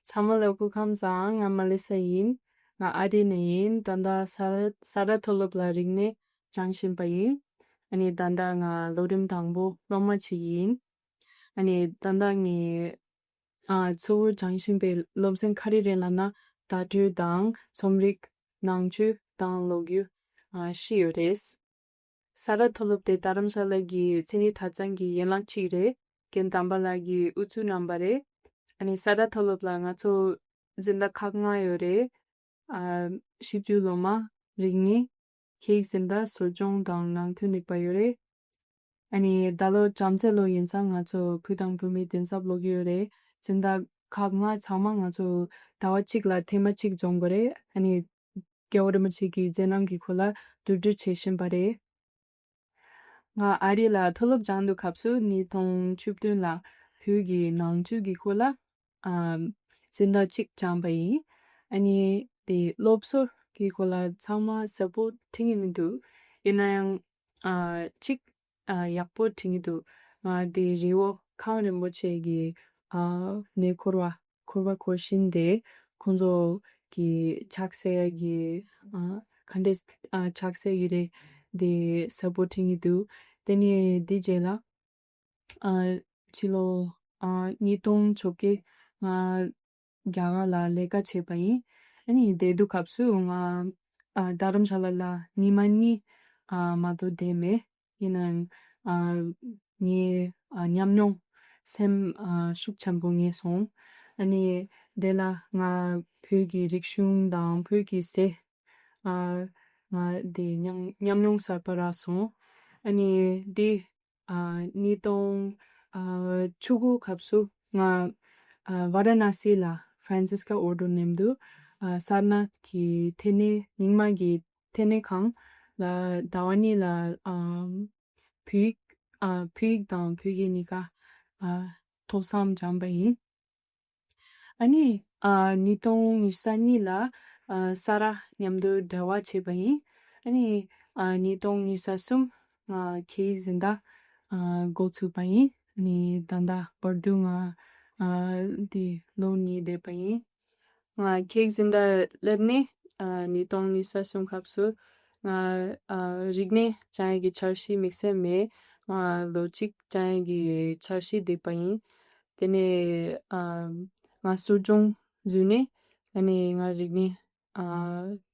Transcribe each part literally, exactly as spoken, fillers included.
ཚང་མ་ལ་སྐུ་ཁམས་བཟང་། ང་མ་ལི་ས་ཡིན། ང་ཨ་རི་ནས་ཡིན། ད་ལྟ་ས་ས་རཱ་མཐོ་སློབ་ལ་རིག་གནས་སྦྱང་བཞིན་པ་ཡིན། ཨ་ནི་ད་ལྟ་ང་ལོ་རིམ་དང་པོ་སློབ་མ་ཅིག་ཡིན། ཨ་ནི་ད་ལྟ་ངས་ཨ་གཙོ་བོ་སྦྱང་བཞིན་པའི་སློབ་ཚན་ག་རེ་རེད་ལབ་ན། བརྡ་སྤྲོད་དང་རྩོམ་རིག་ནང་ཆོས་དང་ལོ་རྒྱུས་ཨ་བཞི་ཡོད་རེད། ས་རཱ་མཐོ་སློབ་དེ་རྡ་རམ་ས་ལ་གི་མཚན་ཉིད་གྲྭ་ཚང་གི་ཡན་ལག་ཅིག་རེད། རྒན་དམ་པ་ལགས་ཀྱིས་དབུ་བཙུགས་གནང་བ་རེད། ཨ་ནི་ས་རཱ་མཐོ་སློབ་ལ་ང་ཚོ་འཛིན་གྲྭ་ཁག་ལྔ་ཡོད་རེད། ཨ་བཞི་བཅུ་སློབ་མ། རིག་གནས། ཁྱེད་འཛིན་གྲྭ་གསོ་སྦྱོང་དང་ནང་དོན་རིག་པ་ཡོད་རེད། ཨ་ནི་ད་ལོ་བྱམས་བརྩེ་ལོ་ཡིན་ཙང་ང་ཚོ་བུ་དང་བུ་མོའི་གདན་ས་སློབ་ཀྱི་ཡོད་རེད། འཛིན་གྲྭ་ཁག་ལྔ་ཚང་མ་ང་ཚོ་ཟླ་བ་གཅིག་ལ་ཐེངས་མ་གཅིག་འཛོམས་དགོས་རེད། ཨ་ནི་རྒྱལ་བ་རིན་པོ་ཆེ་གི་མཛད་རྣམ་གྱི་སྐོར་ལ་བསྡུས་གྲོས་བྱེད་བཞིན་པ་རེད། ང་ཨ་རི་ལ་མཐོ་སློབ་སྦྱང་དུས་སྐབས་སུ་ཉིས་སྟོང་བཅུ་བདུན་ལ་བོད་ཀྱི་ནང་ཆོས་ཀྱི་སྐོར་ལ་ཨ་འཛིན་གྲྭ་གཅིག་སྦྱངས་པ་ཡིན། ཨ་ནི་དེ་སློབ་གསོ་གི་སྐོར་ལ་ཚང་མ་གསལ་པོ་དྲན་གྱི་མི་འདུག་ཡིན་ན་ཡང་ཨ་གཅིག་ཨ་ཡག་པོ་དྲན་གྱི་འདུག་ང་དེ་རི་བོ་གངས་རིན་པོ་ཆེ་གི་ཨ་གནས་སྐོར་བ་འཁོར་བ་འཁོར་བཞིན་དེ་ཁོང་ཚོ་གི་ཕྱག་འཚལ་གྱི་ཨ་ག་འདྲས་ཨ་ཕྱག་འཚལ་གྱི་རེད། དེ་གསལ་པོ་དྲན་གྱི་འདུག་དེ་ནས་དེ་རྗེས་ལ་ཨ་ཕྱི་ལོ་ཨ་ཉིས་སྟོང་བཅོ་བརྒྱད་ང་རྒྱ་གར་ལ་ལས་ཀ་བྱས་པ་ཡིན། ཨ་ནི་བསྡད་དུས་སྐབས་སུ་ང་ཨ་རྡ་རམ་ས་ལ་ལ་ཉི་མ་གཉིས་ཨ་མ་གཏོགས་བསྡད་མེད། ཡིན་ནའང་ཨ་ངའི་ཨ་ཉམས་མྱོང་སེམས་ཨ་ཤུགས་ཆེན་པོ་རྙེད་སོང་། ཨ་ནི་དེ་ལ་ང་བོད་ཀྱི་རིག་གཞུང་དང་བོད་ཀྱི་ཟས་ཨ་ང་དེ་ཉམས་ཉམས་མྱོང་གསར་པ་རག་སོང་། ཨ་ནི་དེ་ཨ་ཉིས་སྟོང་ཨ་བཅུ་དགུ་སྐབས་སུ་ང་ཨ་ཝ་ར་ཎ་སི་ལ་ཧྥ་རན་སིས་ཀ་ཨོར་ཌར་མཉམ་དུ་ཨ་སར་ནཱཐ་ཀྱི་ལྟེ་གནས་རྙིང་མ་གི་ལྟེ་གནས་ཁང་ལ་ཟླ་བ་གཉིས་ལ་ཨ་བོད་ཡིག་ཨ་བོད་ཡིག་དང་བོད་ཀྱི་གཉིས་ཀ་ཨ་ཐོག་མཚམས་སྦྱངས་པ་ཡིན། ཨ་ནི་ཨ་ཉིས་སྟོང་ཉི་ཤུ་རྩ་གཉིས་ལ་ཨ་ས་རཱ་མཉམ་དུ་འབྲེལ་བ་བྱས་པ་ཡིན། ཨ་ནི་ཨ་ཉིས་སྟོང་ཉི་ཤུ་རྩ་གསུམ་ང་ཁེ་ཡིག་འཛིན་གྲྭ་ཨ་འགོ་ཚུགས་པ་ཡིན། ཨ་ནི་ད་ལྟ་བར་དུ་ང་ཨ་དེ་ལོ་གཉིས་བསྡད་པ་ཡིན། ང་ཁེ་ཡིག་འཛིན་གྲྭ་སླེབས་ནས་ཨ་ཉིས་སྟོང་ཉི་ཤུ་རྩ་གསུམ་སྐབས་སུ་ང་ཨ་རིག་གནས་སྦྱང་ཡག་གི་འཆར་གཞི་དམིགས་བསལ་མེད། ང་ལོ་གཅིག་སྦྱང་ཡག་གི་འཆར་གཞི་བསྡད་པ་ཡིན། དེ་ནས་ཨ་ང་གསོ་སྦྱོང་འཛུལ་ནས་ཨ་ནི་ང་རིག་གནས་ཨ་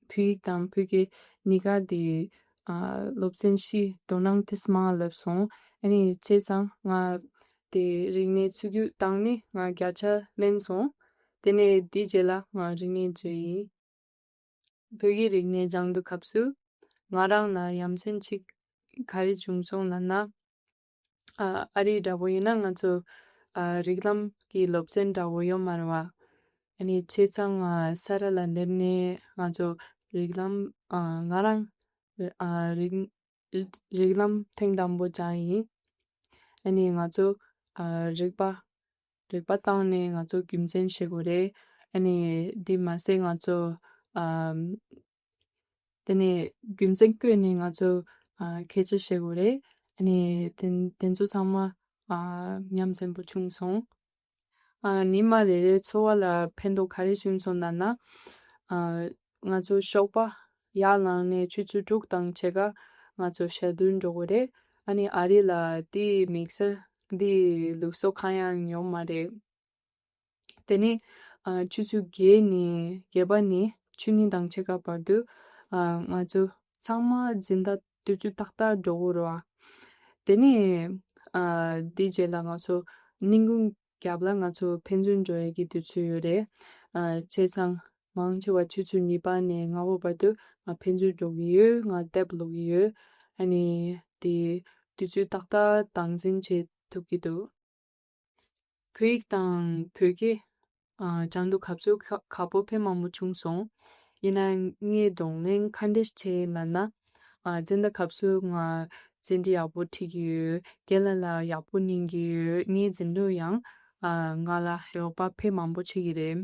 བོད་ཡིག་དང་བོད་སྐད་གཉིས་ཀ་དེ་ཨ་སློབ་ཚན་བཞི་དོ་སྣང་ཏིས་མང་སླེབས་སོང་། ཨ་ནི་བྱས་ཙང་ང་དེ་རིག་གནས་ཚུགས་རྒྱུ་བཏང་ནས་ང་བརྒྱ་ཆ་ལེན་སོང་། དེ་ནས་དེའི་རྗེས་ལ་ང་རིག་གནས་འཛུལ་ཡིན། བོད་ཀྱི་རིག་གནས་སྦྱང་དུས་སྐབས་སུ་ང་རང་ལ་ཡ་མཚན་ཅིག་ག་རེ་བྱུང་སོང་ལབ་ན། ཨ་ཨ་རི་འདྲ་པོ་ཡིན་ན་ང་ཚོ་ཨ་རིགས་ལམ་གྱི་སློབ་ཚན་འདྲ་པོ་ཡོད་མ་རེད་བ། ཨ་ནི་བྱས་ཙང་ང་ས་རཱ་ལ་སླེབས་ནས་ང་ཚོ་རིགས་ལམ་ཨ་ང་རང་ཨ་རིགས་རིགས་ལམ་ཐེངས་དང་པོ་སྦྱངས་ཡིན། ཨ་ནི་ང་ཚོ་ཨ་རིག་པ་རིག་པ་བཏང་ནས་ང་ཚོ་རྒྱུ་མཚན་ཤེས་དགོས་རེད། ཨ་ནི་འདི་མ་ཟད་ང་ཚོ་ཨ་དེ་ནས་རྒྱུ་མཚན་བཀོད་ནས་ང་ཚོ་ཨ་སྐད་ཆ་བཤད་དགོས་རེད། ཨ་ནི་དེ་དེ་ཚོ་ཚང་མ་ཨ་ཉམས་ཟིན་པོ་བྱུང་སོང་། ཨ་ཉི་མ་རེ་རེའི་འཚོ་བ་ལ་ཕན་ཐོགས་ག་རེ་བྱུང་སོང་ལབ་ན། ཨ་ང་ཚོ་ཞོགས་པ་ཡར་ལངས་ནས་ཆུ་ཚོད་དྲུག་དང་ཕྱེད་ཀ་ང་ཚོ་ཞལ་འདོན་འགྲོ་དགོས་རེད། ཨ་ནི་ཨ་རི་ལ་དེའི་དམིགས་བསལ་དེའི་ལུགས་སྲོལ་གང་ཡང་ཡོད་མ་རེད། དེ་ནས་ཨ་ཆུ་ཚོད་བརྒྱད་ནས་བརྒྱད་པ་ནས་བཅུ་གཉིས་དང་ཕྱེད་ཀ་བར་དུ་ཨ་ང་ཚོ་ཚང་མ་སྦྱིན་བདག་དུས་ཚོད་ཏག་ཏག་འགྲོ་དགོས་རེད་བ། དེ་ནས་ཨ་དེ་རྗེས་ལ་ང་ཚོ་ཉིན་གུང་རྒྱབ་ལ་ང་ཚོ་ཕན་ཚུན་འགྲོ་ཡས་ཀྱི་དུས་ཚོད་ཡོད་རེད། ཨ་བྱས་ཙང་མང་ཆེ་བ་ཆུ་ཚོད་གཉིས་པ་ནས་ལྔ་པ་བར་དུ་ང་ཕན་ཚུན་འགྲོ་གི་ཡོད། ང་དེབ་ཀློག་གི་ཡོད། ཨ་ནི་དེ་དུས་ཚོད་ཏག་ཏག་སྟངས་འཛིན་བྱེད་ཐུབ་ཀྱི་འདུག་བོད་ཡིག་དང་བོད་སྐད་ཨ་སྦྱང་དུས་སྐབས་སུ་ཁ་ཁག་པོ་དཔེ་མང་པོ་བྱུང་སོང་། ཡིན་ནའང་ངས་གདོང་ལེན་ག་འདྲས་བྱས་ལབ་ན། ཨ་འཛིན་གྲྭ་སྐབས་སུ་ང་འཛིན་གྲྭ་ཡག་པོ་ཁྲིད་ཀྱི་ཡོད། རྒན་ལགས་ལ་ཡག་པོ་ཉན་གྱི་ཡོད། ངའི་འཛིན་གྲོགས་ཡང་ཨ་ང་ལ་རོགས་པ་དཔེ་མང་པོ་བྱེད་ཀྱི་རེད།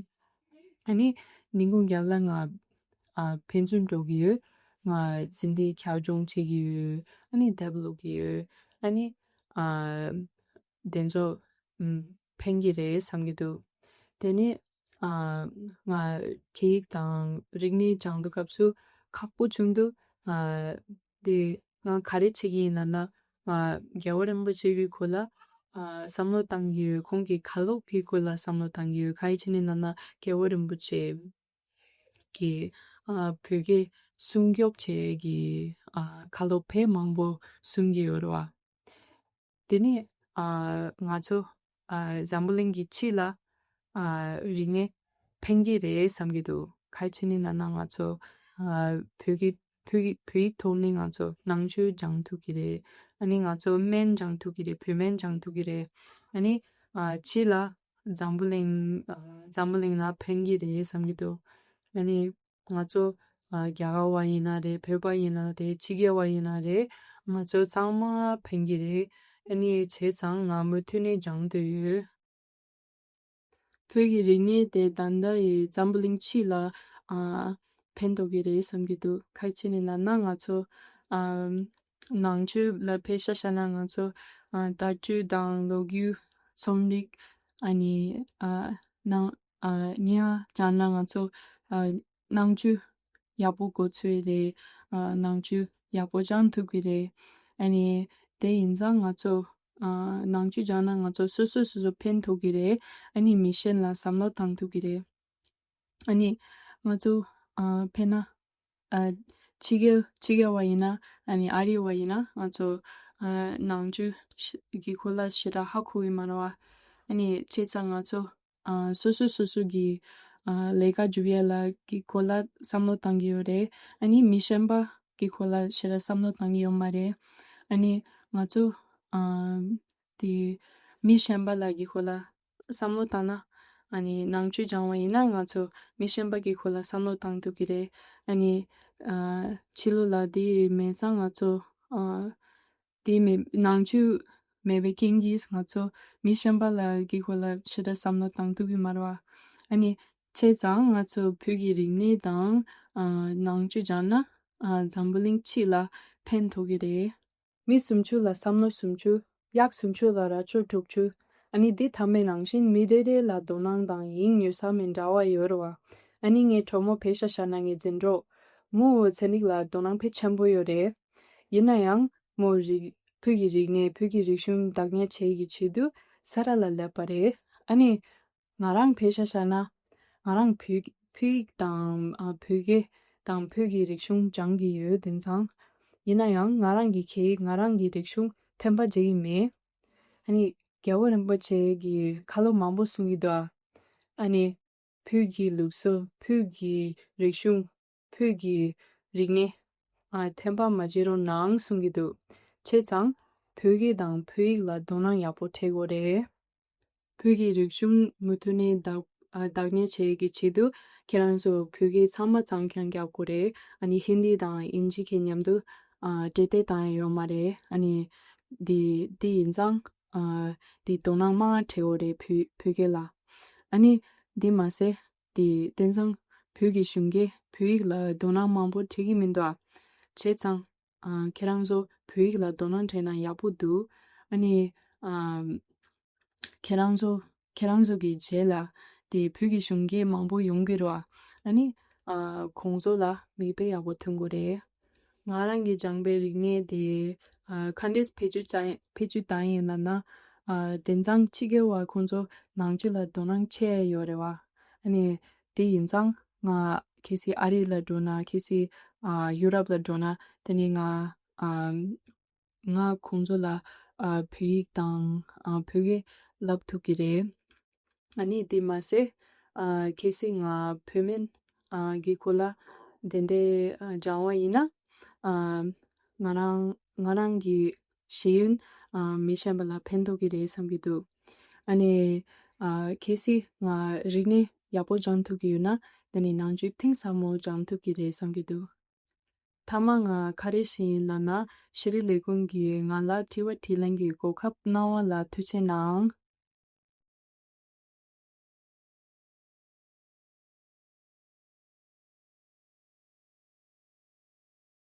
ཨ་ནི་ཉིན་གུང་རྒྱབ་ལ་ང་ཨ་ཕན་ཚུན་འགྲོ་གི་ཡོད། ང་འཛིན་གྲྭའི་ཁྱབ་སྦྱོང་བྱེད་ཀྱི་ཡོད། ཨ་ནི་དེབ་ཀློག་གི་ཡོད། ཨ་ནི་ཨ་དེ་ཚོ་ཨམ་ཕན་གྱི་རེད་བསམ་གྱི་འདུག་དེ་ནས་ ཨ་ང་སྐད་ཡིག་དང་རིག་གནས་སྦྱང་དུས་སྐབས་སུ་ཁག་པོ་བྱུང་འདུག་ཨ་དེ་ང་ག་རེ་བྱེད་ཀྱི་ཡིན་ལབ་ན། ང་རྒྱལ་བ་རིན་པོ་ཆེ་གི་སྐོར་ལ་ཨ་བསམ་བློ་བཏང་གི་ཡོད། ཁོང་གི་ཁ་ལོ་གི་སྐོར་ལ་བསམ་བློ་བཏང་གི་ཡོད། ག་རེ་བྱས་ནས་ལབ་ན་རྒྱལ་བ་རིན་པོ་ཆེ་གི་ཨ་བོད་སྐད་སྲུང་སྐྱོབ་བྱེད་ཀྱི་ཨ་ཁ་ལོ་དཔེ་མང་པོ་གསུང་གི་ཡོད་རེད་བ། དེ་ནས་ཨ་ང་ཚོ་ཨ་འཛམ་བུ་གླིང་གི་ཕྱི་ལ་ཨ་རིག་གནས་ཕན་གྱི་རེད་བསམ་གྱི་འདུག་ག་རེ་བྱས་ནས་ལབ་ན་ང་ཚོ་ཨ་བོད་ཀྱི་བོད་ཀྱི་བོད་ཡིག་ཐོག་ནས་ང་ཚོ་ནང་ཆོས་སྦྱང་ཐུབ་ཀྱི་རེད། ཨ་ནི་ང་ཚོ་སྨན་སྦྱང་ཐུབ་ཀྱི་རེད། བོད་སྨན་སྦྱང་ཐུབ་ཀྱི་རེད། ཨ་ནི་ཨ་ཕྱི་ལ་འཛམ་བུ་གླིང་ཨ་འཛམ་བུ་གླིང་ལ་ཕན་གྱི་རེད་བསམ་གྱི་འདུག་ཨ་ནི་ང་ཚོ་ཨ་རྒྱ་གར་བ་ཡིན་ན་རེད། བོད་པ་ཡིན་ན་རེད། ཕྱི་རྒྱལ་བ་ཡིན་ན་རེད། ང་ཚོ་ཚང་མ་ཕན་གྱི་རེད། ཨ་ནི་བྱས་ཙང་ང་མུ་མཐུད་ནས་སྦྱང་འདོད་ཡོད། བོད་ཀྱི་རིག་གནས་དེ་ད་ལྟ་ཡི་འཛམ་བུ་གླིང་སྤྱི་ལ་ཨ་ཕན་ཐོགས་ཀྱི་རེད་བསམ་གྱི་འདུག་ག་རེ་བྱས་ནས་ལབ་ན་ང་ཚོ་ཨ་ནང་ཆོས་ལ་དཔེ་ཆ་བཞག་ན་ང་ཚོ་ཨ་དར་ལྕོག་དང་ལོ་རྒྱུས། རྩོམ་རིག་ཨ་ནི་ཨ་ནང་ཨ་ཉིན་ཨ་སྦྱང་ན་ང་ཚོ་ཨ་ནང་ཆོས་ཡག་པོ་གོ་ཚོད་རེད། ཨ་ནང་ཆོས་ཡག་པོ་སྦྱང་ཐུབ་ཀྱི་རེད། ཨ་ནི་དེ་ཡིན་ཙང་ང་ཚོ་ཨ་ནང་ཆོས་སྦྱང་ན་ང་ཚོ་སོ་སོ་སོ་སོ་ཕན་ཐོགས་ཀྱི་རེད། ཨ་ནི་མི་གཞན་ལ་བསམ་བློ་བཏང་ཐུབ་ཀྱི་རེད། ཨ་ནི་ང་ཚོ་ཨ་དཔེར་ན་ཨ་ཕྱི་རྒྱལ་ཕྱི་རྒྱལ་བ་ཡིན་ན་ཨ་ནི་ཨ་རི་བ་ཡིན་ན་ང་ཚོ་ཨ་ནང་ཆོས་ཤ་གི་སྐོར་ལ་ཞེ་དྲག་ཧ་གོ་གི་མ་རེད་བ། ཨ་ནི་བྱས་ཙང་ང་ཚོ་ཨ་སོ་སོ་སོ་སོ་གི་ཨ་ལས་ཀ་སྒྲུབ་ཡ་ལ་གི་སྐོར་ལ་བསམ་བློ་བཏང་གི་ཡོད་རེད། ཨ་ནི་མི་གཞན་པ་གི་སྐོར་ལ་ཞེ་དྲག་བསམ་བློ་བཏང་གི་ཡོད་མ་རེད། ཨ་ནི་ང་ཚོ་ཨ་དེ་མི་གཞན་པ་ལ་གི་སྐོར་ལ་བསམ་བློ་བཏང་ན་ཨ་ནི་ནང་ཆོས་སྦྱང་བ་ཡིན་ན་ང་ཚོ་མི་གཞན་པ་གི་སྐོར་ལ་བསམ་བློ་བཏང་ཐུབ་ཀྱི་རེད། ཨ་ནི་ཨ་ཕྱི་ལོགས་ལ་དེ་མེད་ཙང་ང་ཚོ་ཨ་དེ་མེད་ནང་ཆོས་མེད་པའི་རྐྱེན་གྱིས་ང་ཚོ་མི་གཞན་པ་ལ་གི་སྐོར་ལ་ཞེ་དྲག་བསམ་བློ་བཏང་ཐུབ་ཀྱི་མ་རེད་བ། ཨ་ནི་བྱས་ཙང་ང་ཚོ་བོད་ཀྱི་རིག་གནས་དང་ཨ་ནང་ཆོས་སྦྱང་ན་ཨ་འཛམ་བུ་གླིང་སྤྱི་ལ་ཕན་ཐོགས་ཀྱི་རེད། མི་སུམ་ཅུ་ལ་བསམ་བློ་སུམ་ཅུ། གཡག་སུམ་ཅུ་ལ་རྭ་ཅོ་དྲུག་ཅུ། ཨ་ནི་འདི་ཐམ་པའི་ནང་བཞིན་མི་རེ་རེ་ལ་དོ་སྣང་དང་ཡིད་གཉོས་ས་མི་འདྲ་བ་ཡོད་རེད་བ། ཨ་ནི་ངའི་གྲོགས་མོ་བེ་ཤ་ཤ་ན་ངའི་འཛིན་གྲོགས། མོ་བོ་ཚན་རིག་ལ་དོ་སྣང་དཔེ་ཆེན་པོ་ཡོད་རེད། ཡིན་ན་ཡང་མོ་རིག་བོད་ཀྱི་རིག་གནས་བོད་ཀྱི་རིག་གཞུང་བདག་གཉེར་བྱེད་ཀྱི་ཆེད་དུ་ས་ར་ལ་སླེབས་པ་རེད། ཨ་ནི་ང་རང་བེ་ཤ་ཤ་ན་ང་རང་བོད་བོད་ཡིག་དང་ཨ་བོད་སྐད་དང་བོད་ཀྱི་རིག་གཞུང་སྦྱང་གི་ཡོད། དེང་སང་ཡིན་ན་ཡང་ང་རང་གི་སྐད་ཡིག་ང་རང་གི་རིག་གཞུང་ཐོན་པ་བྱེད་ཀྱི་མེད། ཨ་ནི་རྒྱལ་བ་རིན་པོ་ཆེ་གི་ཁ་ལོ་མང་པོ་གསུང་གི་འདུག་ཨ་ནི་བོད་ཀྱི་ལུགས་སྲོལ་བོད་ཀྱི་རིག་གཞུང་བོད་ཀྱི་རིག་གནས་ཨ་ཐོན་པ་མ་བྱེད་རོགས་གནང་གསུང་གི་འདུག་བྱས་ཙང་བོད་སྐད་དང་བོད་ཡིག་ལ་དོ་སྣང་ཡག་པོ་སྤྲད་དགོས་རེད། བོད་ཀྱི་རིག་གཞུང་མུ་མཐུད་ནས་བདག་ཨ་བདག་གཉེར་བྱེད་ཀྱི་ཆེད་དུ་ཁྱེད་རང་ཚོ་བོད་སྐད་ཚང་མ་གཙང་རྐྱང་རྒྱག་དགོས་རེད། ཨ་ནི་ཧིན་དི་དང་དབྱིན་ཇི་གི་མཉམ་དུ་ཨ་འབྲེལ་མཐུད་བཏང་ཡ་ཡོད་མ་རེད། ཨ་ནི་འདི་འདི་ཡིན་ཙང་ཨ་འདི་དོ་སྣང་མང་སྤྲད་དགོས་རེད་བོད་བོད་སྐད་ལ། ཨ་ནི་འདི་མ་ཟད་དེ་དེང་སང་བོད་ཀྱི་གཞུང་གིས་བོད་ཡིག་ལ་དོ་སྣང་མང་པོ་བྱེད་ཀྱི་མི་འདུག་ཨ། བྱས་ཙང་ཨ་ཁྱེད་རང་ཚོ་བོད་ཡིག་ལ་དོ་སྣང་བྱས་ན་ཡག་པོ་འདུག་ཨ་ནི་ཨ་ཁྱེད་རང་ཚོ་ཁྱེད་རང་ཚོ་གི་རྗེས་ལ་དེ་བོད་ཀྱི་གཞུང་སྐད་མང་པོ་ཡོང་གི་རེད་བ། ཨ་ནི་ཨ་ཁོང་ཚོ་ལ་མིག་དཔེ་ཡག་པོ་ཐོན་དགོས་རེད། ང་རང་གིས་སྦྱངས་པའི་རིག་གནས་དེ་ཨ་ག་འདྲས་བེད་སྤྱོད་བྱ་བེད་སྤྱོད་བཏང་ཡིན་ལབ་ན། ཨ་དེང་སང་ཕྱི་རྒྱལ་བ་ཁོང་ཚོ་ནང་ཆོས་ལ་དོ་སྣང་ཆེ་ཡོད་རེད་བ། ཨ་ནི་དེ་ཡིན་ཙང་ང་གལ་སྲིད་ཨ་རི་ལ་འགྲོ་ན་གལ་སྲིད་ཨ་ཡུ་རོབ་ལ་འགྲོ་ན་དེ་ནི་ང་ཨ་ང་ཁོང་ཚོ་ལ་ཨ་བོད་ཡིག་དང་ཨ་བོད་སྐད་བསླབ་ཐུབ་ཀྱི་རེད། ཨ་ནི་དེ་མ་ཟད་ཨ་གལ་སྲིད་ང་བོད་སྨན་ཨ་གི་སྐོར་ལ་དེ་འདྲའི་ཨ་སྦྱང་བ་ཡིན་ན་ཨ་ང་རང་ང་རང་གི་ཤེས་ཡོན་ཨ་མི་གཞན་པ་ལ་ཕན་ཐོགས་ཀྱི་རེད་བསམ་གྱི་འདུག་ཨ་ནི་ཨ་གལ་སྲིད་ང་རིག་གནས་ཡག་པོ་སྦྱང་ཐུབ་ཀྱི་ཡོད་ན་དེ་ནི་ནང་ཆོས་གཏིང་ཟབ་མོ་སྦྱང་ཐུབ་ཀྱི་རེད་བསམ་གྱི་འདུག་མཐའ་མ་ང་ག་རེ་ཞུ་ཡིན་ལབ་ན་ཤེས་རིག་ལས་ཁུངས་ཀྱིས་ང་ལ་དྲི་བ་དྲིས་ལན་གྱི་གོ་སྐབས་གནང་བ་ལ་ཐུགས་རྗེ་གནང་།